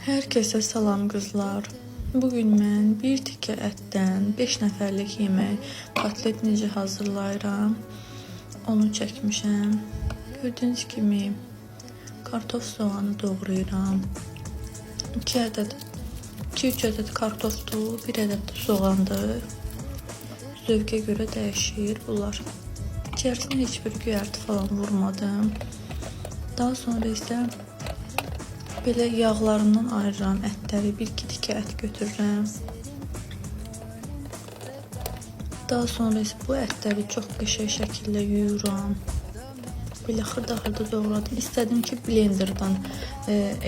Herkese salam qızlar. Bugün mən bir tikə ətdən 5 nəfərlik yemək kotlet necə hazırlayıram, onu çəkmişəm. Gördüyünüz kimi kartof soğanı doğrayıram. 2 ədəd, 2-3 ədəd kartofdur, 1 ədəd də soğandır. Zövqə görə dəyişir bunlar. İçərisinə heç bir göyərti falan vurmadım. Daha sonra isə belə yağlarından ayırıram ətləri. Bir-iki tikə ət götürürəm. Daha sonra isə bu ətləri çox qəşəng şəkildə yuyuram. Belə xırda-xırda doğradım. İstədim ki, blenderdan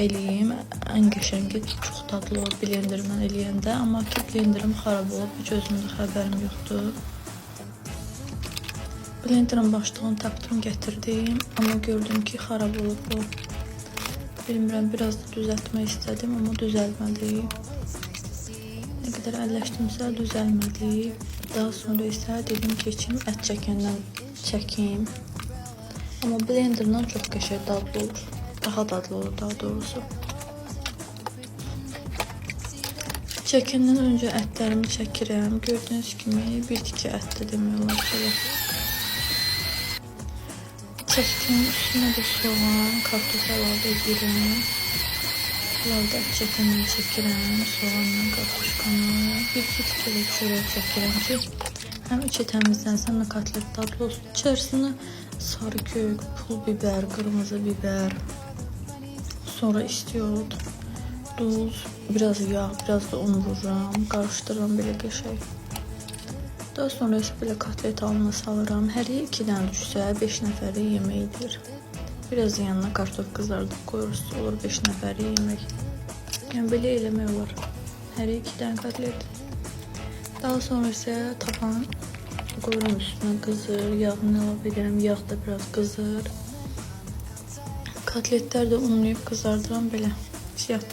eləyim. Ən qəşəngi, çox dadlı olur blenderdan eləyəndə. Amma ki, blenderim xarab olub, heç özümdə xəbərim yoxdur. Blenderin başlığını tapdım, gətirdim. Amma gördüm ki, xarab olub o. Bilmirəm, biraz da düzəltmək istədim, amma düzəlmədi. Nə qədər əlləşdimsə düzəlmədi. Daha sonra isə dedim keçim ət çəkəndən çəkim. Amma blenderdan çox qəşəng dadlı olur. Daha dadlı olur daha doğrusu. Çəkəndən öncə ətlərimi çəkirəm. Gördüyünüz kimi bir tikə ət də demək olar belə. Çəkdim, üstünə də soğan, kartof əlavə edirəm. Bunları da ət çəkəndən çəkirəm, soğanla kartoşkanı. Bir-iki tikə də çörək çəkirəm ki, həm içi təmizlənsin, həm də kotlet dadlı olsun. İçərisinə sarı kök, pul biber, qırmızı biber, sonra istiot, duz, biraz yağ, biraz da un vururam, qarışdırıram belə qəşəng. Daha sonra isə belə kotlet alına salıram. Həriyə 2 dənə düşsə 5 nəfərlik yeməkdir. Biraz yanına kartof qızardıb qoyursunuz, olur 5 nəfərlik yemək. Yəni belə eləmək olar. Həriyə 2 dənə kotlet. Daha sonra isə tavanı qoyuram üstünə qızır, yağını əlavə edirəm, yağ da biraz qızır. Kotletlər də unlayıb qızardıram belə. Siyah.